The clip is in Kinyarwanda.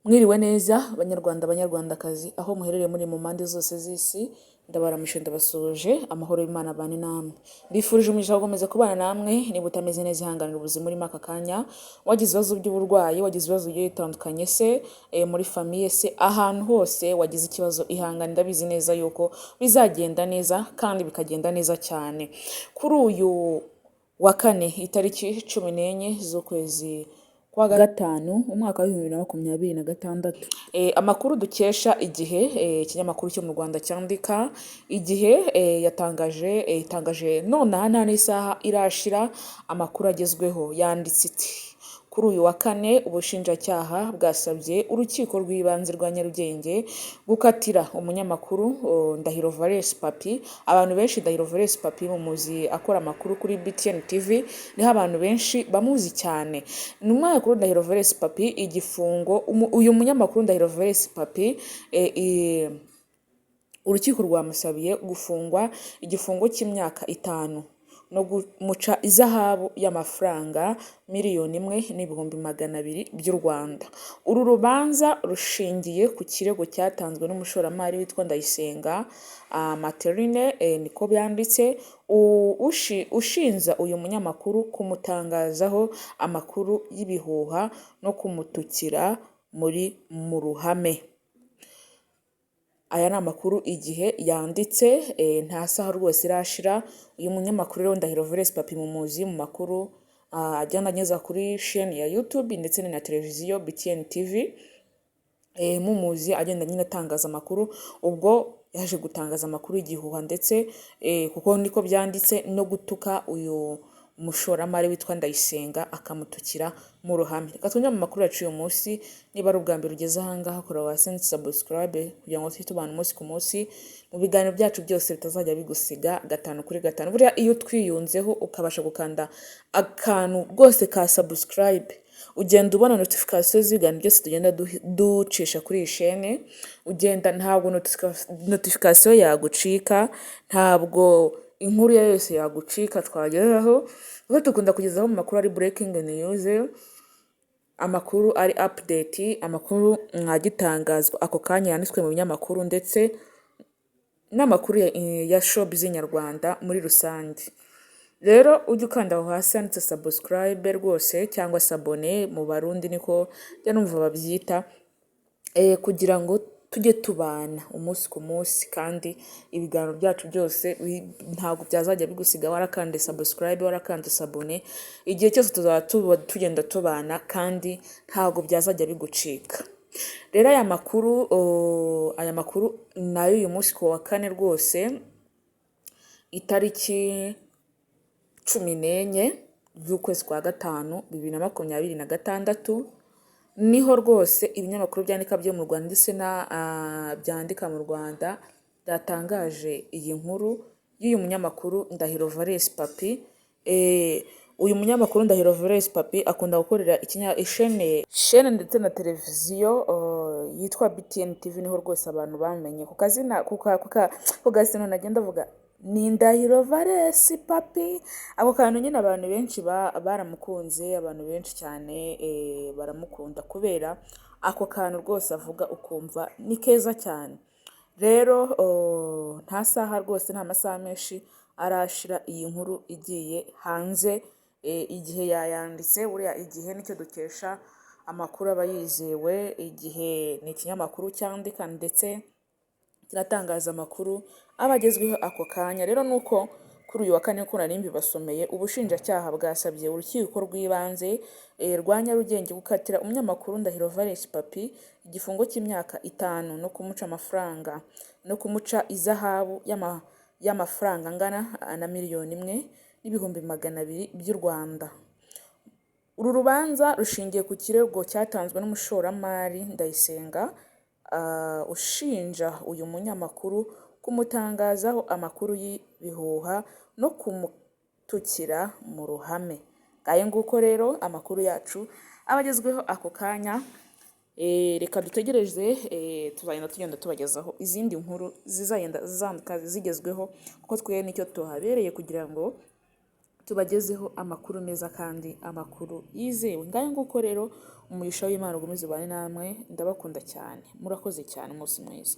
Mwiriwe neza Banyarwanda, Banyarwandakazi, aho muherereye muri mu mpande zose z'isi, ndabaramije, ndabasuhuje, amahoro y'Imana abane namwe. Mbifurije umugisha wo gukomeza kubana namwe. Niba utameze neza, ihanganira ubuzima urimo aka kanya. Wagize ibibazo by'uburwayi, wagize ibibazo bigiye bitandukanye se, muri famille se, ahantu hose wagize ikibazo, ihangane, ndabizi neza yuko bizagenda neza kandi bikagenda neza cyane. Kuri uyu wa kane, itariki 14 z'ukwezi kwa gatanu, umwaka wa 2026, amakuru dukesha Igihe, ikinyamakuru cyo mu Rwanda cyandika Igihe, yatangaje, itangaje nonaha nta n'isaha irashira amakuru agezweho. Yanditse iti: "Kuri uyu wa kane, ubushinjacyaha bwasabye Urukiko rw'Ibanze rwa Nyarugenge gukatira umunyamakuru Ndahiro Valens Papi." Abantu benshi Ndahiro Valens Papi mumuzi akora amakuru kuri BTN TV, niho abantu benshi bamuzi cyane. Ni umunyamakuru Ndahiro Valens Papi igifungo uyu munyamakuru Ndahiro Valens Papi, urukiko rwamusabiye gufungwa igifungo cy'imyaka 5 no kumuca izahabu y'amafaranga 1,200,000 by'u Rwanda. Uru rubanza rushingiye ku kirego cyatanzwe n'umushoramari witwa Ndayisenga Materine, niko byanditse, ushinja uyu munyamakuru kumutangazaho amakuru y'ibihuha no kumutukira mu ruhame. Aya ni amakuru Igihe yanditse, nta saha rwose irashira. Uyu munyamakuru rero Ndahiro Valens Papi mumuzi mu makuru agenda anyuza kuri chaîne ya YouTube ndetse na televiziyo BTN TV, mumuzi agenda nyine atangaza amakuru. Ubwo yaje gutangaza amakuru y'igihuha ndetse, kuko niko byanditse, no gutuka uyu umushoramari witwa Ndayisenga, akamutukira mu ruhame. Reka twinjire mu makuru yacu uyu munsi. Niba ari ubwa mbere ugeze ahangaha, kora hasi subscribe kugira ngo tujye tubana umunsi ku munsi mu biganiro byacu byose, bitazajya bigusiga gatanu kuri gatanu. Buriya iyo twiyunzeho, ukabasha gukanda akantu rwose ka subscribe, ugenda ubona notification z'ibiganiro byose tugenda ducisha kuri iyi chaîne. Ugenda, ntabwo notification yagucika, ntabwo inkuru iyo yose yagucika twagezeho, kuko dukunda kugezaho mu makuru ari breaking news, amakuru ari update, amakuru mwagitangazwa ako kanya yanditswe mu binyamakuru, ndetse n'amakuru ya showbiz nyarwanda muri rusange. Rero ujye ukanda aho hasi handitse subscribe rwose, cyangwa s'abonner mu Barundi, niko njya numva babyita, kugira ngo tujye tubana umunsi ku munsi, kandi ibiganiro byacu byose ntabwo byazajya bigusiga warakande subscribe, warakande s'abonner. Igihe cyose tuzaba tugenda tubana kandi ntabwo byazajya bigucika. Rero aya makuru nayo uyu munsi ku wa kane rwose, itariki 14 z'ukwezi kwa gatanu 2026, niho rwose ibinyamakuru byandika byo mu Rwanda ndetse na byandika mu Rwanda byatangaje iyi nkuru y'uyu munyamakuru Ndahiro Valens Papi. Uyu munyamakuru Ndahiro Valens Papi akunda gukorera chaîne ndetse na televiziyo yitwa BTN TV, niho rwose abantu bamenye ku kazina, ku gazina nagenda avuga ni Ndahiro Valens Papi. Ako kantu nyine abantu benshi baramukunze, abantu benshi cyane baramukunda kubera ako kantu rwose avuga, ukumva ni keza cyane. Rero nta saha rwose, nta masaha menshi arashira iyi nkuru igiye hanze. Igihe yayanditse. Buriya Igihe nicyo dukesha amakuru aba yizewe. Igihe ni ikinyamakuru cyandika ndetse kiratangaza amakuru aba agezweho ako kanya. Rero ni uko kuri uyu wa kane, uko nari mbibasomeye, ubushinjacyaha bwasabye Urukiko rw'Ibanze rwa Nyarugenge gukatira umunyamakuru Ndahiro Valens Papi igifungo cy'imyaka 5 no kumuca amafaranga, no kumuca izahabu y'amafaranga angana na 1,200,000 by'u Rwanda. Uru rubanza rushingiye ku kirego cyatanzwe n'umushoramari Ndayisenga, ushinja uyu munyamakuru kumutangazaho amakuru y'ibihuha no kumutukira mu ruhame. Ngayo nguko rero amakuru yacu aba agezweho ako kanya. Reka dutegereze, tuzagenda tugenda tubagezaho izindi nkuru zizagenda zandika zigezweho, kuko twe nicyo tuhabereye, kugira ngo Tubagezeho amakuru meza kandi amakuru yizewe. Ngayo nguko rero, umugisha w'Imana ukomeze ubane namwe, ndabakunda cyane. Murakoze cyane, umunsi mwiza.